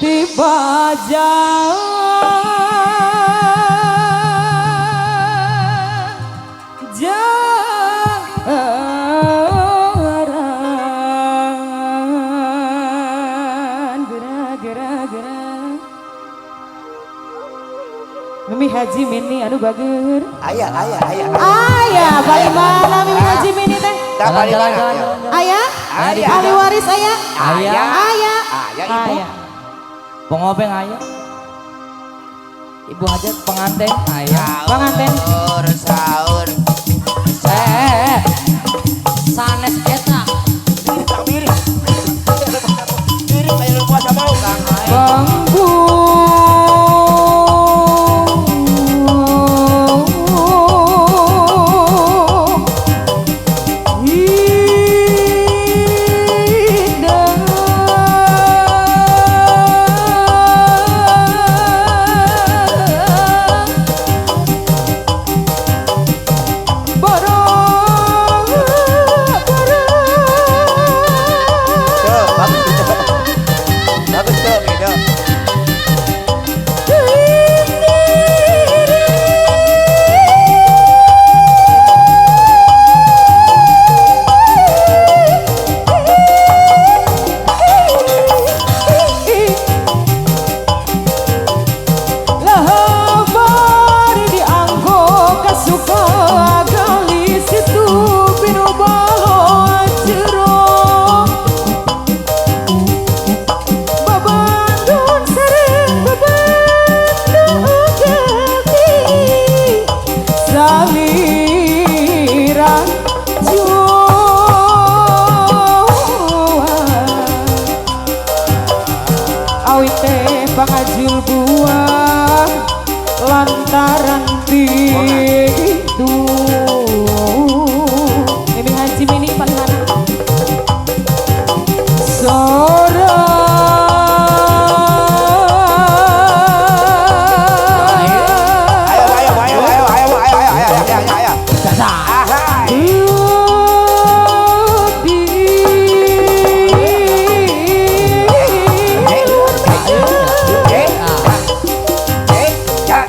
Tiba jaran gerak-gerak-gerak Mimi Haji Mini anu bager. Aya, aya, aya. Aya, balik mana Mimi Haji Mini teh? Jalan, jalan, jalan, jalan. Aya? Aya. Ahli waris aya? Aya. Aya. Aya, ibu. Aya. Pengobeng aya. Ibu hajat pengantin aya. Pengantin. Sahur, sahur. Eh, sanes eta. Tak miris. Miris ayo puasa mau Kang. Bangku indah borong Tuh, bagus tuh. Bagus tuh, gitu. Lahabar dianggo kasuka gali situ pinu bawa jero babandun sareng babandun gati saliran jua awit teh pangajul buah lantaran itu Mimi Haji Mini paling mana sora. Ayo, ayo, ayo, ayo, ayo, ayo, ayo, ayo, ayo, ayo. Ahai. Eh, eh, ya.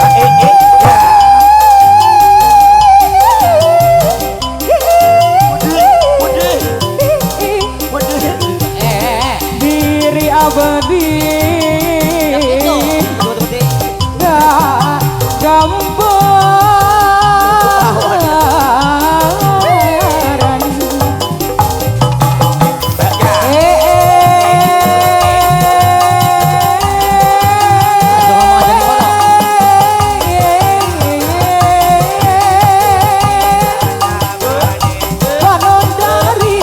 Eh, eh, ya. Waduh, waduh, waduh. Eh, eh. Diri abadi Yang itu. Gak gambaran. Ya. Eh, Aduh, ngomong aja nih, Pak. Panondari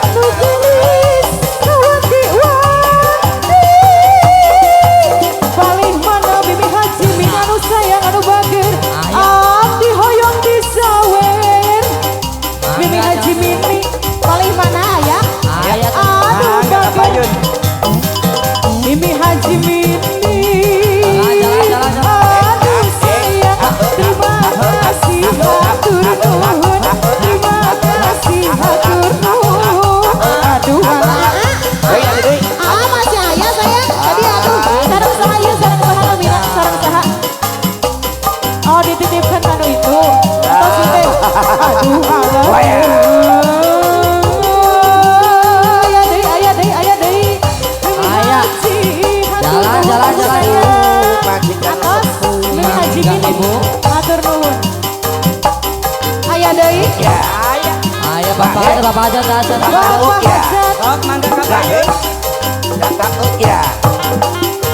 anu gelis kawanti-wanti paling mana Mimi Haji Mini anu sayang anu bager abdi hoyong disawer Mimi Haji Mini paling mana ya Aya. aduh Mangga, bager Payun. Mimi Haji Mini Jalan, jalan, jalan. aduh sayang terima kasih hatur nuhun terima kasih hatur nuhun aduh alah. Deui, atuh, deui. Ah, masih aya sayang. Tadi aduh, sareng saha ieu sareng saha namina, sareng saha. Oh dititipkan anu itu tos teh aduh alah. Wah, ya. Aya deui aya deui aya deui Mimi Aya. Haji hatur Jalan, nuhun jalan, jalan. sayang. Majikan Atos Mimi Haji Mangga, Mini Ibu. hatur nuhun aya deui Ya, ya. Aya bapak aja, bapak aja, aja. Bapak Ya. Hajat Lahir. Datang, ya.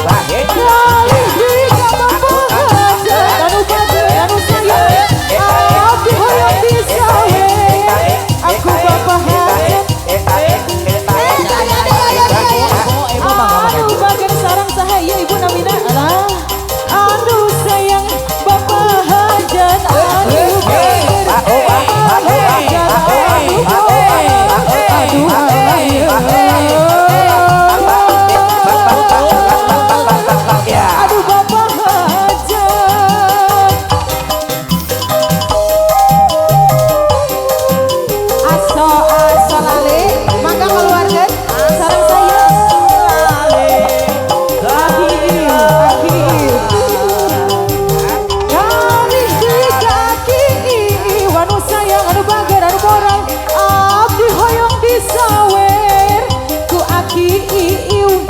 Lahir. Kali deui ka Bapak Hajat anu bager anu sayang abdi hoyong disawer aku Bapak Hajat Eh, aya deui, aya deui, aya. Ibu, ibu mangga, mangga, Aduh ibu. bager sareng saha ieu ibu namina alah aduh sayang Bapak Hajat aduh bager. anu bager anu moral abdi hoyong disawer ku aki iu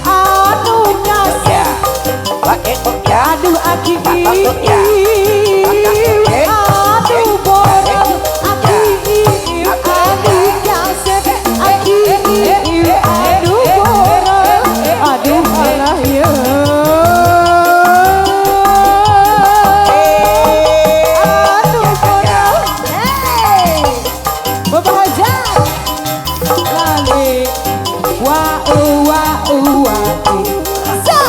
anu kasep aduh aki iu anu moral aki iu anu kasep aki iu anu moral aduh alah ya anu moral. Hey Bapak Hajat lali wa wa wa sa.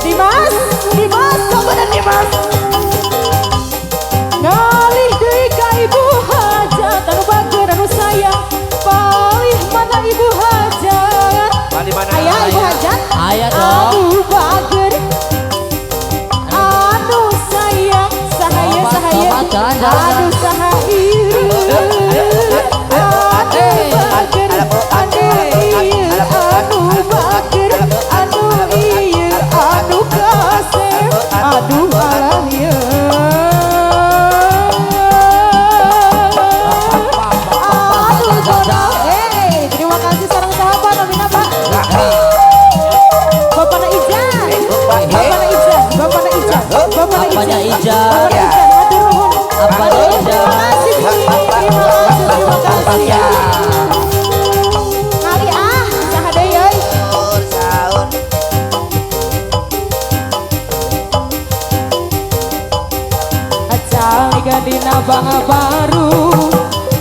Dimas, Dimas, kamu Dimas. Ngalih deui ka Ibu Hajat anu bager anu sayang palih mana Ibu Hajat. Aya Ibu Hajat. Aya dong. Anu bager anu sayang sahaya sahaya anu saha ieu anu bager anu ieu anu bager anu ieu anu kasep aduh alah ieu aduh bodoh. Terima kasih sareng sahabat Amina Pak. Bapakna Ijan, Bapakna Ijan, Bapakna Ijan, Bapakna Apanya Ijan, Ijan? Bapakna Ijan, hatur nuhun. Apanya Ijan? Terima kasih, terima kasih, terima kasih. Kali ah, saha deui euy. Acang dina bangga baru,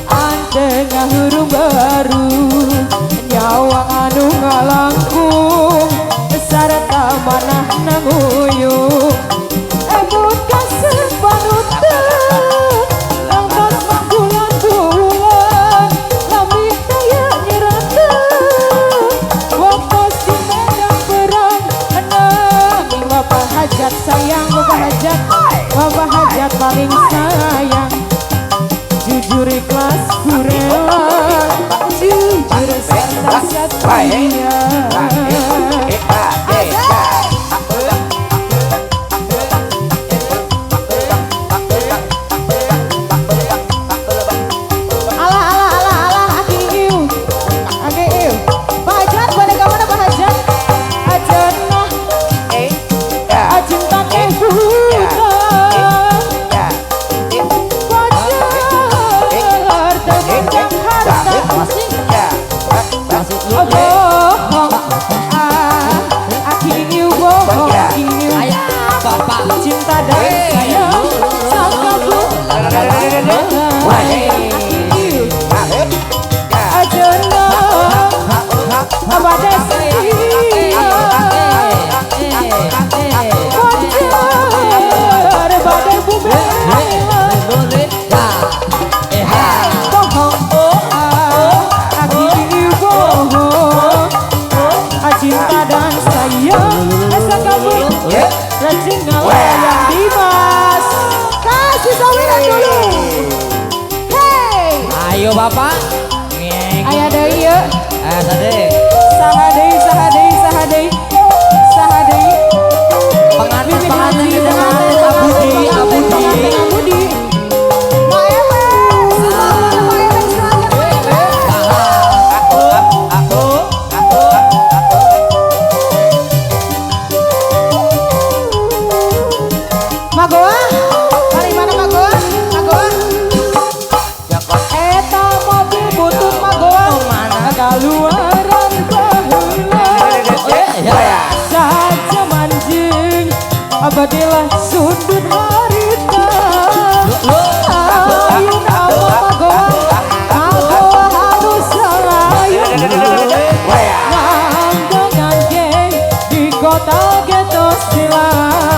anteng ngahurung baru, nyawang anu ngalangkung, sarta manah nanguyung. Emut kasep panutan, langtos mangbulan-bulan, lami daya nyeratan, waktos di medan perang, nanging Bapak Hajat sayang, Bapak Hajat, Bapak Hajat paling sayang. Jujur ikhlas ku rela, jujur serta setia. Alah alah alah alah aki iu, aki iu. Pak Hajat balik ke mana Pak Hajat? Ajenah, cinta teh buta. Wajar tentang harta. Masih masih Bohong, ah, aki iu bohong, iu. Ayah bapak Cinta dan sayang sakabeh aki iu. Ajenah, pada setia. Wajar badai bumi. Bohong, ah, aki iu bohong. Cinta dan sayang sakabeh rajin ngalayang Dimas. Kasih sawiran dulu. Hey, Ayo bapak. Aya deui ieu. Tadi. Saha deui, saha deui, saha deui. Saha deui. Pengantin Mimin pengantin Haji, pengantin Abudi Abudi. Pengantin Abudi. Ma Ewe, sebelah mana Ma Ewe silakan Ma Ewe. Magoa, paling mana Magoa? Magoa. Eta mobil butut Magoa. Mana? Kaluaran baheula. Ya. Saja manjing abadilah sundut harita. Ayun ama Magoa, Magoa halus salayun. Ngambangan geng di kota getos silang.